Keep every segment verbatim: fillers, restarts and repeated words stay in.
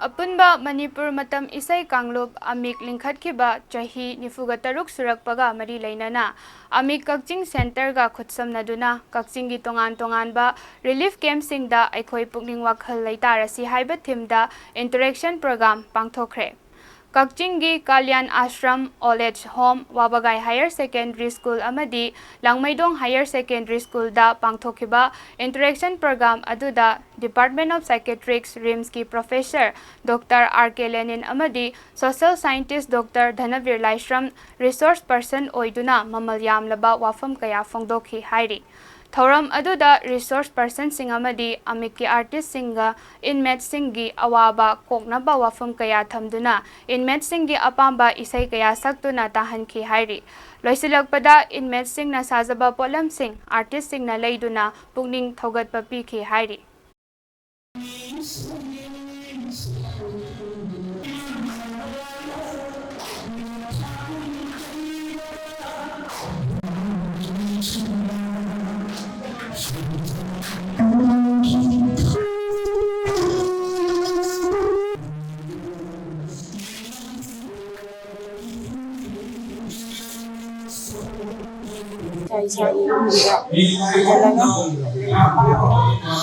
ꯑꯄꯨꯟꯕ ꯃꯅꯤꯄꯨꯔ ꯃꯇꯝ ꯏꯁꯩ ꯀꯥꯡꯂꯨꯞ ꯑꯃꯤꯛ ꯂꯤꯡꯈꯠꯈꯤꯕ ꯆꯍꯤ ꯅꯤꯐꯨꯒ ꯇꯔꯨꯛ ꯁꯨꯔꯛꯄꯒ ꯃꯔꯤ ꯂꯩꯅꯅ ꯑꯃꯤꯛ ꯀꯛꯆꯤꯡ ꯁꯦꯟꯇꯔꯒ ꯈꯨꯠꯁꯝꯅꯗꯨꯅ ꯀꯛꯆꯤꯡꯒꯤ ꯇꯣꯉꯥꯟ ꯇꯣꯉꯥꯟꯕ ꯔꯤꯂꯤꯐ ꯀꯦꯝꯞꯁꯤꯡꯗ ꯑꯩꯈꯣꯏ ꯄꯨꯛꯅꯤꯡ ꯋꯥꯈꯜ ꯂꯩꯇꯥꯔꯁꯤ ꯍꯥꯏꯕ ꯊꯤꯝꯗ ꯏꯟꯇꯔꯦꯛꯁꯟ ꯄ꯭ꯔꯣꯒ꯭ꯔꯥꯝ ꯄꯥꯡꯊꯣꯛꯈ꯭ꯔꯦ꯫ ꯀꯛꯆꯤꯡꯒꯤ Kalyan Ashram, old age home, ꯋꯥꯕꯒꯥꯏ ꯍꯥꯌꯔ ꯁꯦꯀꯦꯟꯗꯔꯤ ꯁ꯭ꯀꯨꯜ ꯑꯃꯗꯤ ꯂꯥꯡꯃꯩꯗꯣꯡ ꯍꯥꯌꯔ ꯁꯦꯀꯦꯟꯗꯔꯤ ꯁ꯭ꯀꯨꯜꯗ ꯄꯥꯡꯊꯣꯛꯈꯤꯕ ꯏꯟꯇꯔꯦꯛꯁꯟ ꯄ꯭ꯔꯣꯒ꯭ꯔꯥꯝ ꯑꯗꯨꯗ Department of Psychiatrics, ꯔꯤꯝꯁꯀꯤ professor doctor R K Lenin ꯑꯃꯗꯤ social scientist doctor Dhanabir Laishram resource person ꯑꯣꯏꯗꯨꯅ ꯃꯃꯜ ꯌꯥꯝꯂꯕ ꯋꯥꯐꯝ ꯀꯌꯥ ꯐꯣꯡꯗꯣꯛꯈꯤ ꯍꯥꯏꯔꯤ꯫ ꯊꯧꯔꯝ ꯑꯗꯨꯗ ꯔꯤꯁꯣꯔꯁ ꯄꯔꯁꯟꯁꯤꯡ ꯑꯃꯗꯤ ꯑꯃꯤꯛꯀꯤ ꯑꯥꯔꯇꯤꯁꯁꯤꯡꯒ ꯏꯟꯃꯦꯠꯁꯤꯡꯒꯤ ꯑꯋꯥꯕ ꯀꯣꯛꯅꯕ ꯋꯥꯐꯝ ꯀꯌꯥ ꯊꯝꯗꯨꯅ ꯏꯟꯃꯦꯠꯁꯤꯡꯒꯤ ꯑꯄꯥꯝꯕ ꯏꯁꯩ ꯀꯌꯥ ꯁꯛꯇꯨꯅ ꯇꯥꯍꯟꯈꯤ ꯍꯥꯏꯔꯤ꯫ ꯂꯣꯏꯁꯤꯜꯂꯛꯄꯗ ꯏꯟꯃꯦꯠꯁꯤꯡꯅ ꯁꯥꯖꯕ ꯄꯣꯠꯂꯝꯁꯤꯡ ꯑꯥꯔꯇꯤꯁꯁꯤꯡꯅ ꯂꯩꯗꯨꯅ ꯄꯨꯛꯅꯤꯡ ꯊꯧꯒꯠꯄ ꯄꯤꯈꯤ ꯍꯥꯏꯔꯤ꯫ ꯏꯁꯥ ꯏꯁꯥꯒꯤ ꯌꯨꯝꯗꯨꯗ ꯍꯟꯖꯤꯜꯂꯒ ꯂꯥꯏꯔꯤꯛ ꯄꯥꯕ꯫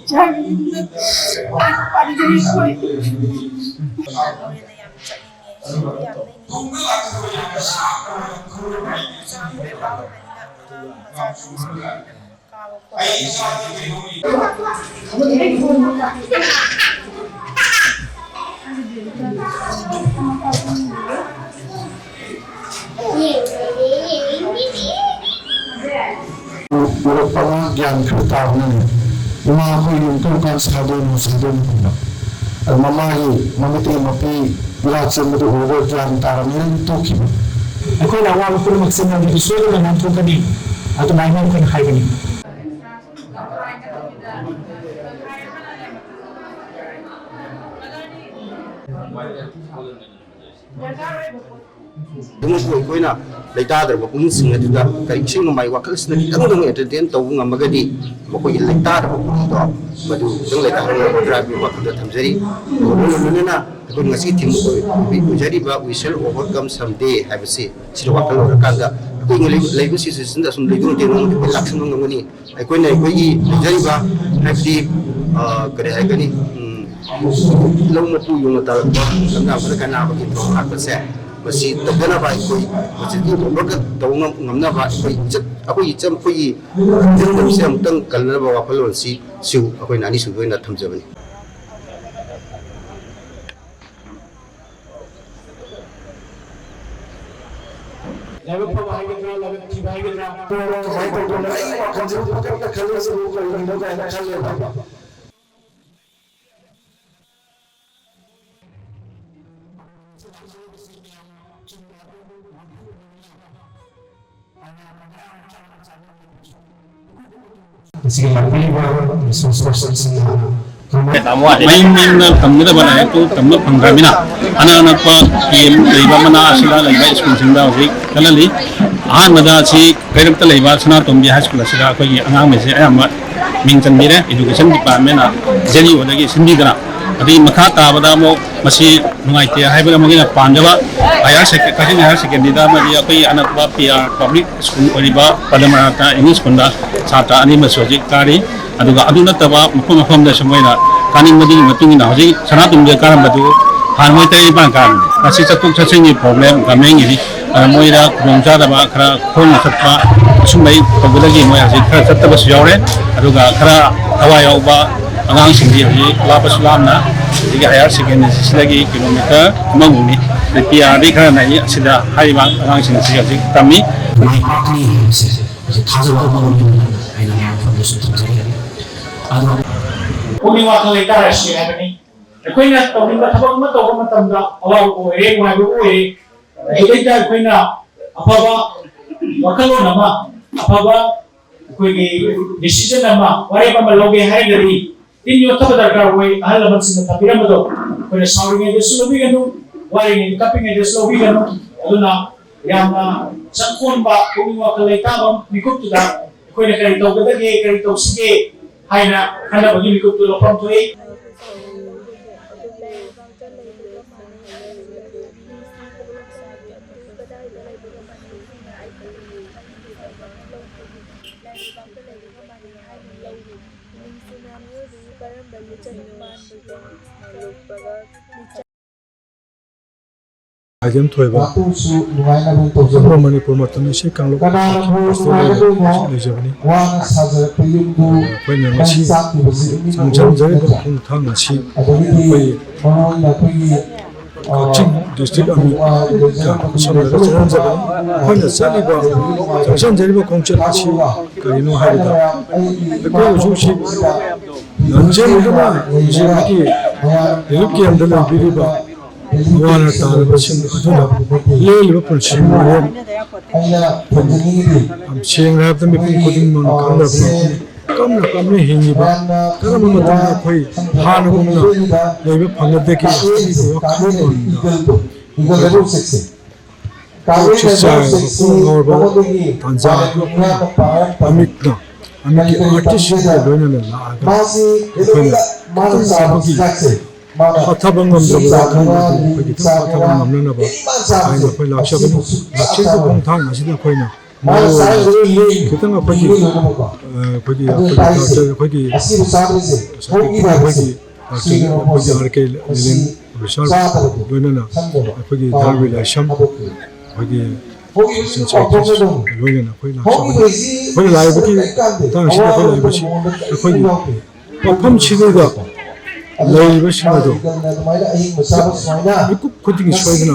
ꯏꯁꯥꯒꯤ ꯌꯨꯝꯗ ꯂꯥꯏꯔꯤꯛ ꯄꯥꯅꯤꯡꯉꯦ ꯑꯩꯈꯣꯏ꯫ ꯌꯥꯝ ꯆꯠꯅꯤꯡꯉꯦ꯫ ꯌꯥꯝ ꯂꯩꯅꯤꯡꯉꯦ꯫ ꯑꯉꯥꯡ ꯃꯆꯥ ꯑꯃ ꯑꯣꯏꯕꯅꯤꯅ ꯑꯉꯥꯡ ꯃꯆꯥꯗꯨꯁꯨ ꯎꯔꯛꯄ ꯑꯃ ꯒ꯭ꯌꯥꯟ ꯈꯔ ꯇꯥꯕꯅꯅꯦ꯫ ꯏꯃꯥ ꯑꯩꯈꯣꯏ ꯌꯨꯝ ꯀꯔꯝ ꯀꯥꯟ ꯁꯥꯗꯣꯏꯅꯣ, ꯁꯥꯗꯣꯏꯅꯣ ꯈꯪꯗꯕ꯫ ꯑꯗꯨ ꯃꯃꯥꯒꯤ ꯃꯃꯤꯠꯇꯒꯤ ꯃꯄꯤ ꯏꯔꯥ ꯆꯦꯟꯕꯗꯨ ꯎꯔꯒ ꯒ꯭ꯌꯥꯟ ꯇꯥꯔꯝꯅꯤꯅ ꯑꯗꯨꯝ ꯇꯣꯛꯈꯤꯕ꯫ ꯑꯩꯈꯣꯏꯅ ꯑꯋꯥꯕ ꯄꯨꯝꯅꯃꯛꯁꯦ ꯅꯪꯒꯤꯗꯤ ꯁꯣꯏꯗꯅ ꯅꯥꯟꯊꯣꯛꯀꯅꯤ, ꯑꯗꯨꯃꯥꯏꯅ ꯑꯩꯈꯣꯏꯅ ꯍꯥꯏꯕꯅꯤ꯫ ꯑꯗꯨꯃꯛꯄꯨ ꯑꯩꯈꯣꯏꯅ ꯂꯩꯇꯥꯗ꯭ꯔꯕ ꯄꯨꯛꯅꯤꯡꯁꯤꯡ ꯑꯗꯨꯗ ꯀꯔꯤ ꯏꯁꯩ ꯅꯣꯡꯃꯥꯏ ꯋꯥꯈꯜꯁꯤꯅ ꯈꯤꯇꯪꯗꯪ ꯑꯦꯟꯇꯔꯇꯦꯟ ꯇꯧꯕ ꯉꯝꯃꯒꯗꯤ, ꯃꯈꯣꯏꯒꯤ ꯂꯩꯇꯥꯗ꯭ꯔꯕ ꯄꯨꯛꯅꯤꯡꯗꯣ ꯃꯗꯨ ꯈꯤꯇꯪ ꯂꯩꯇꯥꯍꯟꯕ ꯉꯝꯒꯗ꯭ꯔꯥ ꯍꯥꯏꯕꯒꯤ ꯋꯥꯈꯜꯗ ꯊꯝꯖꯔꯤ꯫ ꯑꯗꯨꯒ ꯂꯣꯏꯅ ꯂꯣꯏꯅꯅ ꯑꯩꯈꯣꯏ ꯉꯁꯤ ꯊꯤꯝ ꯑꯣꯏ-, ꯑꯣꯏꯕꯤ-, ꯑꯣꯏꯖꯔꯤꯕ "We shall overcome someday" ꯍꯥꯏꯕꯁꯤ ꯁꯤꯗ ꯋꯥꯈꯜ ꯑꯣꯏꯔꯀꯥꯟꯗ ꯑꯩꯈꯣꯏ ꯂꯩ-, ꯂꯩꯕ ꯁꯤꯆꯨꯋꯦꯁꯟꯗ ꯑꯁꯨꯝ ꯂꯩꯗꯨꯅ ꯅꯣꯡꯃꯗꯤ ꯑꯩꯈꯣꯏ ꯂꯥꯛꯁꯤꯟꯕ ꯉꯝꯒꯅꯤ꯫ ꯑꯩꯈꯣꯏꯅ ꯑꯩꯈꯣꯏꯒꯤ ꯂꯩꯖꯔꯤꯕ, ꯍꯥꯏꯕꯗꯤ, ꯑ, ꯀꯔꯤ ꯍꯥꯏꯒꯅꯤ, ꯎꯝ, ꯂꯧ ꯃꯄꯨ ꯌꯣꯡꯅ ꯇꯥꯔꯛꯄ ꯂꯝꯅꯥꯡ ꯑꯃꯗ ꯀꯅꯥꯕꯒꯤ ꯊꯧꯔꯥꯡ ꯂꯥꯛꯄꯁꯦ, ꯃꯁꯤ ꯇꯧꯗꯅꯕ ꯑꯩꯈꯣꯏ ꯃꯁꯤꯗꯤ ꯑꯣꯚꯔꯀꯝ ꯇꯧꯕ ꯉꯝ-, ꯉꯝꯅꯕ ꯑꯩꯈꯣꯏ ꯏꯆꯠ-, ꯑꯩꯈꯣꯏꯒꯤ ꯏꯆꯝ-, ꯑꯩꯈꯣꯏꯒꯤ ꯏꯔꯝꯗꯝꯁꯦ ꯑꯃꯨꯛꯇꯪ ꯀꯜꯅꯅꯕ ꯋꯥꯈꯜꯂꯣꯟꯁꯤ ꯁꯤꯁꯨ ꯑꯩꯈꯣꯏꯅ ꯑꯅꯤꯁꯨꯕ ꯑꯣꯏꯅ ꯊꯝꯖꯕꯅꯤ꯫ ꯂꯥꯏꯕꯛ ꯐꯕ ꯍꯥꯏꯒꯗ꯭ꯔꯥ, ꯂꯥꯏꯕꯛ ꯊꯤꯕ ꯍꯥꯏꯒꯗ꯭ꯔꯥ? ꯀꯃꯥꯏꯅ ꯇꯧꯗꯣꯏꯅꯣ? ꯑꯩ ꯋꯥꯈꯜꯁꯦ ꯄꯪꯈꯟꯗ ꯈꯜꯂꯁꯤꯕꯨ ꯀꯔꯤꯒꯤꯅꯣ ꯀꯥꯏꯅ ꯈꯜꯂꯦꯕ꯫ ꯃꯁꯤꯒꯤ ꯂꯥꯛꯄꯤꯔꯤꯕ resource personꯁꯤꯡꯅ ꯃꯌꯨꯝ ꯃꯌꯨꯝꯗ ꯇꯝꯒꯗꯕ ꯂꯥꯏꯔꯤꯛꯇꯨ ꯇꯝꯕ ꯐꯪꯗ꯭ꯔꯕꯅꯤꯅ, ꯑꯅꯛ ꯑꯅꯛꯄ ꯀꯦꯝ ꯂꯩꯕ ꯃꯅꯥꯛ ꯑꯁꯤꯗ ꯂꯩꯕ ꯁ꯭ꯀꯨꯜꯁꯤꯡꯗ ꯍꯧꯖꯤꯛ ꯆꯠꯍꯜꯂꯤ꯫ ꯑꯍꯥꯟꯕꯗ ꯑꯁꯤ ꯀꯩꯔꯛꯇ ꯂꯩꯕ ꯁꯅꯥꯇꯣꯝꯕꯤ ꯍꯥꯏ ꯁ꯭ꯀꯨꯜ ꯑꯁꯤꯗ ꯑꯩꯈꯣꯏꯒꯤ ꯑꯉꯥꯡꯈꯩꯁꯦ ꯑꯌꯥꯝꯕ ꯃꯤꯡ ꯆꯟꯕꯤꯔꯦ꯫ Education Departmentꯅ, ꯖꯦ ꯗꯤ ꯑꯣꯗꯒꯤ ꯁꯤꯟꯕꯤꯗꯅ, ꯑꯗꯒꯤ ꯃꯈꯥ ꯇꯥꯕꯗ ꯑꯃꯨꯛ ꯃꯁꯤ ꯅꯨꯡꯉꯥꯏꯇꯦ ꯍꯥꯏꯕꯒꯤ ꯑꯃꯨꯛ ꯍꯦꯟꯅ ꯄꯥꯝꯖꯕ ꯍꯥꯌꯔ ꯁꯦꯀꯦ-, ꯀꯛꯆꯤꯡ ꯍꯥꯌꯔ ꯁꯦꯀꯦꯟꯗꯔꯤꯗ ꯑꯃꯗꯤ ꯑꯩꯈꯣꯏꯒꯤ ꯑꯅꯛꯄ ꯄꯤ ꯑꯥꯔ ꯄꯕ꯭ꯂꯤꯛ ꯁ꯭ꯀꯨꯜ ꯑꯣꯏꯔꯤꯕ ꯄꯗꯃꯅꯥꯊ ꯏꯪꯂꯤꯁ ꯁ꯭ꯀꯨꯜꯗ ꯁꯥꯇ꯭ꯔ ꯑꯅꯤꯃꯁꯨ ꯍꯧꯖꯤꯛ ꯀꯥꯔꯤ꯫ ꯑꯗꯨꯒ ꯑꯗꯨ ꯅꯠꯇꯕ ꯃꯐꯝ ꯃꯐꯝꯗꯁꯨ ꯃꯣꯏꯅ ꯀꯥꯅꯤꯡꯕꯗꯨꯒꯤ ꯃꯇꯨꯡ ꯏꯟꯅ ꯍꯧꯖꯤꯛ ꯁꯅꯥꯇꯣꯝꯕꯤꯗ ꯀꯥꯔꯝꯕꯗꯨ ꯍꯥꯟꯅ ꯃꯣꯏ ꯇꯔꯦꯠ ꯅꯤꯄꯥꯟ ꯀꯥꯔꯝꯃꯤ꯫ ꯉꯁꯤ ꯆꯠꯊꯣꯛ ꯆꯠꯁꯤꯟꯒꯤ ꯄ꯭ꯔꯣꯕ꯭ꯂꯦꯝ ꯒꯃꯦꯟꯒꯤꯗꯤ, ꯑꯗꯨꯅ ꯃꯣꯏꯗ ꯈꯨꯗꯣꯡꯆꯥꯗꯕ ꯈꯔ ꯈꯣꯡꯅ ꯆꯠꯄ ꯑꯁꯨꯝꯕꯒꯤ ꯇꯧꯕꯗꯒꯤ ꯃꯣꯏ ꯍꯧꯖꯤꯛ ꯈꯔ ꯆꯠꯇꯕꯁꯨ ꯌꯥꯎꯔꯦ꯫ ꯑꯗꯨꯒ ꯈꯔ ꯊꯋꯥꯏ ꯌꯥꯎꯕ ꯑꯉꯥꯡꯁꯤꯡꯗꯤ ꯍꯧꯖꯤꯛ ꯂꯥꯞꯄꯁꯨ ꯂꯥꯞꯅ ꯁꯤꯒꯤ ꯍꯥꯌꯔ ꯁꯦꯀꯦꯟꯗꯔꯤꯁꯤꯗꯒꯤ ꯀꯤꯂꯣꯃꯤꯇꯔ ꯑꯃꯃꯨꯛꯅꯤ, ꯑꯗꯩ ꯄꯤ ꯑꯥꯔꯗꯤ ꯈꯔ ꯅꯛꯏ꯫ ꯑꯁꯤꯗ ꯍꯥꯏꯔꯤꯕ ꯑꯉꯥꯡꯁꯤꯡ ꯑꯁꯤ ꯍꯧꯖꯤꯛ ꯇꯝꯃꯤ꯫ ꯃꯥꯏ ꯄꯥꯛꯀꯅꯤ ꯍꯥꯏꯕꯁꯦ ꯍꯧꯖꯤꯛ ꯊꯥꯖꯕ ꯑꯃ ꯑꯣꯏꯅ ꯑꯩꯅ ꯃꯌꯥꯝ ꯃꯐꯝꯗꯁꯨ ꯊꯝꯖꯒꯦ꯫ ꯑꯗꯣ ꯄꯨꯛꯅꯤꯡ ꯋꯥꯈꯜ ꯂꯩꯇꯥꯔꯁꯤ ꯍꯥꯏꯕꯅꯤ꯫ ꯑꯩꯈꯣꯏꯅ ꯇꯧꯅꯤꯡꯕ ꯊꯕꯛ ꯑꯃ ꯇꯧꯕ ꯃꯇꯝꯗ ꯑꯋꯥꯕꯕꯨ ꯑꯣꯏꯔꯦ, ꯅꯨꯡꯉꯥꯏꯕꯕꯨ ꯑꯣꯏꯔꯦ, ꯍꯦꯛꯇ ꯑꯩꯈꯣꯏꯅ ꯑꯐꯕ ꯋꯥꯈꯜꯂꯣꯟ ꯑꯃ, ꯑꯐꯕ ꯑꯩꯈꯣꯏꯒꯤ decision ꯑꯃ, ꯋꯥꯔꯦꯞ ꯑꯃ ꯂꯧꯒꯦ ꯍꯥꯏꯔꯒꯗꯤ ꯇꯤꯟ ꯌꯣꯠꯊꯕ ꯗꯔꯀꯥꯔ ꯑꯣꯏ꯫ ꯑꯍꯜ ꯂꯃꯟꯁꯤꯡꯅ ꯊꯝꯕꯤꯔꯝꯕꯗꯣ ꯑꯩꯈꯣꯏꯅ ꯁꯥꯎꯔꯤꯉꯩꯗꯁꯨ ꯂꯧꯕꯤꯒꯅꯨ, ꯋꯥꯔꯤꯉꯩ ꯀꯞꯄꯤꯉꯩꯗꯁꯨ ꯂꯧꯕꯤꯒꯅꯨ꯫ ꯑꯗꯨꯅ ꯌꯥꯝꯅ ꯆꯪꯈꯣꯟꯕ ꯄꯨꯛꯅꯤꯡ ꯋꯥꯈꯜ ꯂꯩꯇꯥꯕ ꯃꯤꯀꯨꯞꯇꯨꯗ ꯑꯩꯈꯣꯏꯅ ꯀꯔꯤ ꯇꯧꯒꯗꯒꯦ, ꯀꯔꯤ ꯇꯧꯁꯤꯒꯦ ꯍꯥꯏꯅ ꯈꯟꯅꯕꯒꯤ ꯃꯤꯀꯨꯞꯇꯨ ꯂꯧꯐꯝ ꯊꯣꯛꯏ꯫ ꯈ꯭ꯋꯥꯏꯗꯒꯤ ꯊꯣꯏꯕ ꯉꯥꯛꯇꯪꯁꯨ ꯅꯨꯡꯉꯥꯏꯅꯕ ꯇꯧꯖꯕ꯫ ꯑꯄꯨꯟꯕ ꯃꯅꯤꯄꯨꯔ ꯃꯇꯝ ꯑꯁꯤ ꯀꯥꯡꯂꯨꯞ ꯀꯅꯥꯅꯕꯨ ꯍꯣꯁꯇꯦꯜꯗ ꯅꯨꯡꯉꯥꯏꯒꯗꯣꯏꯅꯣ? ꯂꯩꯖꯕꯅꯤ꯫ ꯋꯥꯅ ꯁꯥꯖꯔꯛꯄ ꯌꯨꯝꯕꯨ ꯑꯩꯈꯣꯏꯅ ꯃꯩ ꯉꯁꯤ ꯆꯥꯛꯈꯤꯕꯁꯤ ꯏꯃꯨꯡ ꯆꯪꯁꯤꯟꯖꯔꯤꯕ ꯅꯠꯇ꯭ꯔꯥ? ꯈꯣꯡꯊꯥꯡ ꯑꯁꯤ ꯑꯗꯒꯤꯗꯤ ꯑꯩꯈꯣꯏ ꯃꯔꯨ ꯑꯣꯏꯅ ꯑꯩꯈꯣꯏꯒꯤ, ꯑ, ꯀꯛꯆꯤꯡ ꯗꯤꯁꯇ꯭ꯔꯤꯛ ꯑꯃꯤꯠꯀ ꯈꯨꯠꯁꯝꯅꯔꯒ ꯆꯪꯁꯤꯟꯖꯕꯅꯤ꯫ ꯑꯩꯈꯣꯏꯅ ꯆꯠꯂꯤꯕ ꯆꯪꯁꯤꯟꯖꯔꯤꯕ ꯈꯣꯡꯆꯠ ꯑꯁꯤ ꯀꯔꯤꯅꯣ ꯍꯥꯏꯕꯗ ꯑꯩꯈꯣꯏ ꯍꯧꯖꯤꯛ ꯍꯧꯖꯤꯛ ꯂꯝꯖꯦꯟꯗꯨꯅ ꯍꯧꯖꯤꯛ ꯑꯩꯈꯣꯏꯒꯤ ꯔꯤꯂꯤꯐ ꯀꯦꯝꯗ ꯂꯩꯕꯤꯔꯤꯕ ꯑꯋꯥ ꯑꯅꯥ ꯇꯥꯔꯕꯁꯤꯡ ꯑꯗꯨꯅ ꯂꯦꯜꯂꯤꯕ ꯄꯨꯟꯁꯤ ꯃꯔꯦꯜ, ꯌꯥꯝ ꯁꯦꯡꯅ ꯍꯥꯏꯔꯕꯗ ꯃꯤꯄꯨꯝ ꯈꯨꯗꯤꯡꯃꯛꯅ ꯈꯪꯅꯔꯕ ꯉꯥꯛꯇꯅꯤ꯫ ꯀꯔꯝꯅ ꯀꯔꯝꯅ ꯍꯤꯡꯉꯤꯕ, ꯀꯔꯝꯕ ꯃꯇꯝꯗ ꯑꯩꯈꯣꯏ ꯍꯥꯟꯅꯒꯨꯝꯅ ꯂꯩꯕ ꯐꯪꯒꯗꯒꯦ ꯍꯥꯏꯕꯒꯤ ꯋꯥꯈꯜꯂꯣꯟꯗ ꯑꯩꯈꯣꯏ ꯅꯨꯡꯁꯤꯠ ꯆꯥꯏꯔꯕ ꯀꯣꯛ ꯉꯥꯎꯔꯕ ꯇꯥꯟꯖꯥ ꯑꯗꯨ ꯑꯩꯈꯣꯏꯅ ꯑꯃꯤꯠꯅ, ꯑꯃꯤꯠꯀꯤ ꯑꯥꯔꯇꯤꯁꯁꯤꯡꯒ ꯂꯣꯏꯅꯅ ꯂꯥꯛꯑꯒ ꯑꯩꯈꯣꯏꯅ ꯈꯤꯇꯪ ꯑꯃꯒꯤ ꯍꯥꯊꯕ ꯉꯝꯗ꯭ꯔꯕ ꯋꯥꯈꯜ ꯑꯗꯨ ꯑꯩꯈꯣꯏꯒꯤ ꯈꯤꯇꯪ ꯍꯥꯊꯕ ꯉꯝꯅꯅꯕ ꯍꯥꯏꯅ ꯑꯩꯈꯣꯏ ꯂꯥꯛꯆꯕꯅꯤ꯫ ꯂꯥꯛꯆꯔꯤꯕ ꯈꯣꯡꯊꯥꯡ ꯑꯁꯤꯗ ꯑꯩꯈꯣꯏꯅ ꯃꯔꯨ ꯑꯣꯏꯅ ꯈꯤꯇꯪ ꯑꯩꯈꯣꯏꯒꯤ, ꯑ, ꯑꯩꯈꯣꯏꯒꯤ, ꯑꯩꯈꯣꯏꯒꯤ ꯗꯥꯛꯇꯔ, ꯑꯩꯈꯣꯏꯒꯤ ꯉꯁꯥꯏꯒꯤ ꯑꯩꯈꯣꯏꯒꯤ ꯗꯥꯛꯇꯔ, ꯑꯩꯈꯣꯏꯒꯤ ꯑꯥꯔ ꯀꯦ ꯂꯤꯂꯦꯟ ꯑꯣꯐꯤꯁꯥꯔ ꯂꯣꯏꯅꯅ ꯑꯩꯈꯣꯏꯒꯤ ꯙꯔꯃ ꯂꯥꯏꯁ꯭ꯔꯝ, ꯑꯩꯈꯣꯏꯒꯤ ꯁꯣꯁꯤꯌꯦꯜ ꯁꯥꯏꯟꯇꯤꯁ ꯂꯣꯏꯅꯅ ꯑꯩꯈꯣꯏ ꯂꯥꯛꯆꯕꯅꯤ꯫ ꯑꯩꯈꯣꯏꯅ ꯂꯥꯛꯏꯕꯒꯤ ꯃꯇꯥꯡ ꯑꯁꯤꯗ ꯑꯩꯈꯣꯏ ꯂꯥꯛꯏꯕꯁꯤ ꯑꯩꯈꯣꯏꯒꯤ ꯃꯐꯝꯁꯤꯗꯩꯗ ꯂꯩꯔꯤꯕꯁꯤꯡ ꯑꯗꯨ ꯃꯤꯀꯨꯞ ꯈꯨꯗꯤꯡꯒꯤ ꯁꯣꯏꯗꯅ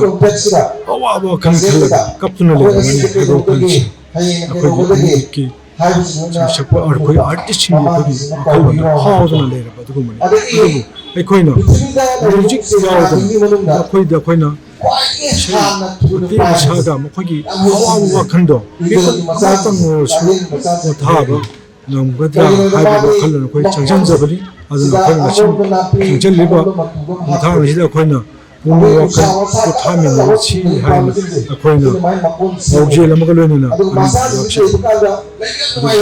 ꯑꯋꯥꯕ ꯋꯥꯈꯜ ꯈꯜꯂꯒ ꯀꯞꯇꯨꯅ ꯂꯩꯔꯝꯒꯅꯤ ꯍꯥꯏꯕ ꯋꯥꯈꯜꯁꯤ ꯑꯩꯈꯣꯏꯒꯤ ꯑꯃꯤꯠꯀꯤ ꯁꯛꯄ ꯑꯩꯈꯣꯏ ꯑꯥꯔꯇꯤꯁꯁꯤꯡꯒꯤ ꯑꯩꯈꯣꯏꯒꯤ ꯋꯥꯈꯜꯂꯣꯟꯗ ꯐꯥꯎꯗꯨꯅ ꯂꯩꯔꯕ ꯑꯗꯨꯒꯨꯝꯕꯅꯤ꯫ ꯑꯗꯨꯕꯨ ꯑꯩꯈꯣꯏꯅ ꯃ꯭ꯌꯨꯖꯤꯛ ꯌꯥꯎꯗꯅ ꯃꯈꯣꯏꯗ ꯑꯩꯈꯣꯏꯅ ꯏꯁꯩ ꯃꯇꯦꯛ ꯃꯁꯥꯗ ꯃꯈꯣꯏꯒꯤ ꯑꯋꯥꯕ ꯋꯥꯈꯜꯗꯣ ꯃꯤꯀꯨꯞ ꯑꯃꯇꯪ ꯑꯣꯏꯔꯁꯨ ꯄꯣꯊꯥꯕ ꯉꯝꯒꯗ꯭ꯔꯥ ꯍꯥꯏꯕ ꯋꯥꯈꯜꯂꯣꯟ ꯑꯩꯈꯣꯏ ꯆꯪꯁꯤꯟꯖꯕꯅꯤ꯫ ꯑꯗꯨꯅ ꯑꯩꯈꯣꯏꯅ ꯉꯁꯤ ꯆꯪꯁꯤꯜꯂꯤꯕ ꯈꯣꯡꯊꯥꯡ ꯑꯁꯤꯗ ꯑꯩꯈꯣꯏꯅ ꯄꯨꯛꯅꯤꯡ ꯋꯥꯈꯜ ꯄꯣꯊꯥꯃꯤꯟꯅꯁꯤ ꯍꯥꯏꯅ ꯑꯩꯈꯣꯏꯅ ꯄꯥꯎꯖꯦꯜ ꯑꯃꯒ ꯂꯣꯏꯅꯅ ꯑꯗꯨꯝ ꯂꯥꯛꯆꯩ꯫ ꯑꯗꯨꯒ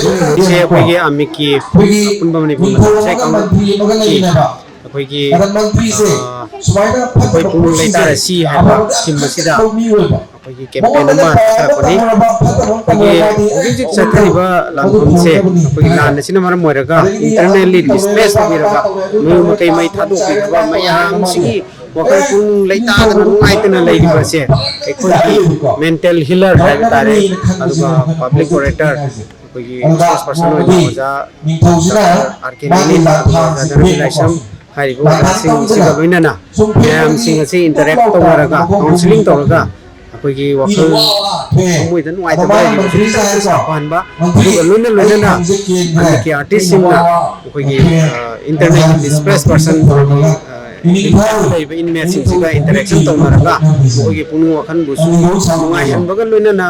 ꯂꯣꯏꯅꯅ ꯁꯤꯁꯦ ꯑꯩꯈꯣꯏꯒꯤ ꯑꯃꯤꯠꯀꯤ ꯑꯄꯨꯟꯕ ꯃꯅꯤꯄꯨꯔ ꯃꯆꯥ ꯃꯆꯥ ꯀꯥꯡꯂꯨꯞꯀꯤ ꯑꯩꯈꯣꯏꯒꯤ, ꯑ, ꯑꯩꯈꯣꯏ ꯄꯨꯛꯅꯤꯡ ꯂꯩꯇꯥꯔꯁꯤ ꯍꯥꯏꯕ ꯊꯤꯝ ꯑꯁꯤꯗ ꯑꯩꯈꯣꯏꯒꯤ ꯀꯦꯝꯄꯦꯟ ꯑꯃ ꯄꯥꯡꯊꯔꯛꯄꯅꯤ꯫ ꯑꯩꯈꯣꯏꯒꯤ ꯍꯧꯖꯤꯛ ꯍꯧꯖꯤꯛ ꯆꯠꯊꯔꯤꯕ ꯂꯥꯟꯐꯝꯁꯦ ꯑꯩꯈꯣꯏꯒꯤ ꯂꯥꯟ ꯑꯁꯤꯅ ꯃꯔꯝ ꯑꯣꯏꯔꯒ internally displace ꯇꯧꯕꯤꯔꯕ, ꯃꯌꯨꯝ ꯃꯀꯩ ꯃꯩ ꯊꯥꯗꯣꯛꯄꯤꯔꯕ ꯃꯌꯥꯝꯁꯤꯒꯤ ꯋꯥꯈꯜ ꯄꯨꯛꯅꯤꯡ ꯂꯩꯇꯥꯗꯅ ꯅꯨꯡꯉꯥꯏꯇꯅ ꯂꯩꯔꯤꯕꯁꯦ ꯑꯩꯈꯣꯏꯒꯤ mental healer ꯍꯥꯏꯕ ꯇꯥꯔꯦ, ꯑꯗꯨꯒ public orator, ꯑꯩꯈꯣꯏꯒꯤ resource person ꯑꯣꯏꯅ ꯑꯣꯖꯥ ꯑꯥꯔ ꯀꯦ ꯂꯦꯅꯤꯟ, ꯑꯗꯨꯒ ꯑꯣꯖꯥ ꯙꯅꯕꯤꯔ ꯂꯥꯏꯁ꯭ꯔꯝ ꯍꯥꯏꯔꯤꯕ ꯑꯣꯖꯥꯁꯤꯡꯁꯤꯒ ꯂꯣꯏꯅꯅ ꯃꯌꯥꯝꯁꯤꯡ ꯑꯁꯤ interact ꯇꯧꯅꯔꯒ, counselling ꯇꯧꯔꯒ, ꯑꯩꯈꯣꯏꯒꯤ ꯋꯥꯈꯜ ꯊꯃꯣꯏꯗ ꯅꯨꯡꯉꯥꯏꯇꯕ ꯂꯩꯔꯤꯕꯁꯤꯡ ꯈꯔꯁꯨ ꯁꯥꯐꯍꯟꯕ, ꯑꯗꯨꯒ ꯂꯣꯏꯅ ꯂꯣꯏꯅꯅ ꯑꯩꯈꯣꯏꯒꯤ artistꯁꯤꯡꯅ ꯑꯩꯈꯣꯏꯒꯤ, ꯑ, internally displaced person, ꯑ, ꯂꯩꯔꯤꯕ inmateꯁꯤꯡꯁꯤꯒ interaction ꯇꯧꯅꯔꯒ ꯃꯈꯣꯏꯒꯤ ꯄꯨꯛꯅꯤꯡ ꯋꯥꯈꯜꯕꯨꯁꯨ ꯅꯨꯡꯉꯥꯏꯍꯟꯕꯒ ꯂꯣꯏꯅꯅ,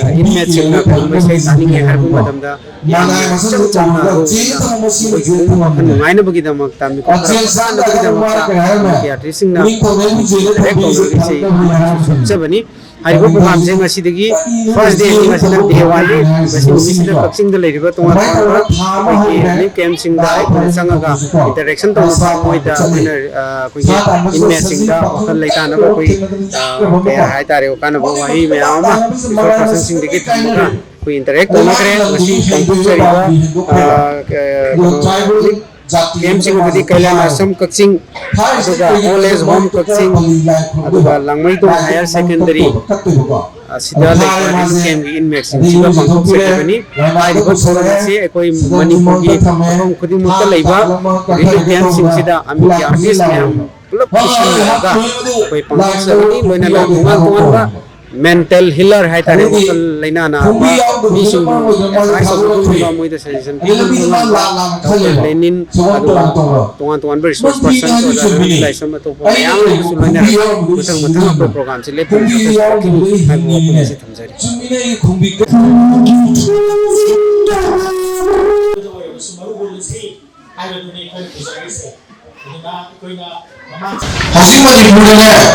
ꯑ, inmateꯁꯤꯡꯅ ꯀꯔꯤꯒꯨꯝꯕ ꯏꯁꯩ ꯇꯥꯅꯤꯡꯉꯦ ꯍꯥꯏꯔꯛꯄ ꯃꯇꯝꯗ ꯌꯥꯝꯅ ꯏꯆꯝ ꯆꯝꯅ ꯑꯗꯨꯒꯨꯝꯕ ꯃꯈꯣꯏꯒꯤ ꯄꯨꯛꯅꯤꯡ ꯋꯥꯈꯜ ꯅꯨꯡꯉꯥꯏꯅꯕꯒꯤꯗꯃꯛꯇ, ꯃꯤꯀꯨꯞ ꯈꯔ ꯐꯥꯅꯕꯒꯤꯗꯃꯛꯇ ꯑꯩꯈꯣꯏꯒꯤ artistꯁꯤꯡꯅ direct ꯇꯧꯅꯔꯒ ꯏꯁꯩ ꯁꯛꯆꯕꯅꯤ꯫ ꯍꯥꯏꯔꯤꯕ programꯁꯦ ꯉꯁꯤꯗꯒꯤ first dayꯅꯤ, ꯉꯁꯤꯅ day oneꯅꯤ꯫ ꯉꯁꯤ ꯅꯨꯃꯤꯠꯁꯤꯗ ꯀꯛꯆꯤꯡꯗ ꯂꯩꯔꯤꯕ ꯇꯣꯉꯥꯟ ꯇꯣꯉꯥꯟꯕ ꯑꯩꯈꯣꯏꯒꯤ relief campꯁꯤꯡꯗ ꯑꯩꯈꯣꯏꯅ ꯆꯪꯉꯒ interaction ꯇꯧꯅꯕ, ꯃꯣꯏꯗ ꯑꯩꯈꯣꯏꯅ, ꯑ, ꯑꯩꯈꯣꯏꯒꯤ inmateꯁꯤꯡꯗ ꯋꯥꯈꯜ ꯂꯩꯇꯥꯅꯕ ꯑꯩꯈꯣꯏ, ꯑ, ꯀꯩ ꯍꯥꯏꯇꯥꯔꯦ, ꯀꯥꯟꯅꯕ ꯋꯥꯍꯩ ꯃꯌꯥꯝ ꯑꯃ resource personꯁꯤꯡꯗꯒꯤ ꯊꯝꯃꯒ ꯑꯩꯈꯣꯏ interact ꯇꯧꯅꯈ꯭ꯔꯦ꯫ ꯉꯁꯤ ꯄꯥꯡꯊꯣꯛꯆꯔꯤꯕ, ꯑ, ꯀ-, ꯀꯩꯅꯣ, campꯁꯤꯡ ꯑꯗꯨꯗꯤ ꯀꯩꯂꯥꯟ ꯑꯥꯁ꯭ꯔꯝ ꯀꯛꯆꯤꯡ, ꯑꯗꯨꯒ Old Age Home ꯀꯛꯆꯤꯡ, ꯑꯗꯨꯒ ꯂꯥꯡꯃꯩꯗꯣꯡ Higher Secondary ꯑꯁꯤꯗ ꯂꯩꯕ relief campꯀꯤ inmateꯁꯤꯡꯁꯤꯒ ꯄꯥꯡꯊꯣꯛꯆꯈꯤꯕꯅꯤ꯫ ꯍꯥꯏꯔꯤꯕ program ꯑꯁꯤ ꯑꯩꯈꯣꯏ ꯃꯅꯤꯄꯨꯔꯒꯤ ꯃꯐꯝ ꯈꯨꯗꯤꯡꯃꯛꯇ ꯂꯩꯕ relief campꯁꯤꯡꯁꯤꯗ ꯑꯃꯤꯠꯀꯤ artist ꯃꯌꯥꯝ ꯄꯨꯂꯞ ꯄꯨꯟꯁꯤꯟꯅꯔꯒ ꯑꯩꯈꯣꯏ ꯄꯥꯡꯊꯣꯛꯆꯕꯅꯤ꯫ ꯂꯣꯏꯅꯅ ꯇꯣꯉꯥꯟ ꯇꯣꯉꯥꯟꯕ mental healer ꯍꯥꯏꯇꯥꯔꯦ, ꯋꯥꯈꯜ ꯂꯩꯅꯥ ꯅꯥꯕ ꯃꯤꯁꯤꯡꯕꯨ advice ꯇꯧꯕꯤꯕ, ꯃꯣꯏꯗ suggestion ꯄꯤꯕꯤꯕ ꯉꯝꯕ ꯗꯣꯛꯇꯔ ꯂꯦꯅꯤꯟ, ꯑꯗꯨꯒ ꯇꯣꯉꯥꯟ ꯇꯣꯉꯥꯟꯕ resource person, ꯑꯣꯖꯥ ꯔꯕꯤ ꯂꯥꯏꯁ꯭ꯔꯝ, ꯑꯇꯣꯞꯄ ꯃꯌꯥꯝ ꯑꯃꯁꯨ ꯂꯣꯏꯅꯅ ꯃꯊꯪ ꯃꯊꯪ ꯑꯩꯈꯣꯏ programꯁꯦ ꯂꯦꯞꯇꯅ success ꯑꯣꯏꯔꯛꯈꯤꯅꯤ ꯍꯥꯏꯕ ꯋꯥꯐꯝ ꯑꯁꯤ ꯊꯝꯖꯔꯤ꯫ ꯍꯥꯏꯕꯗꯨꯅꯤ ꯑꯩꯈꯣꯏꯅ ꯄꯨꯖꯔꯤꯁꯦ꯫ ꯍꯧꯖꯤꯛ ꯃꯅꯤꯄꯨꯔꯗꯅꯦ,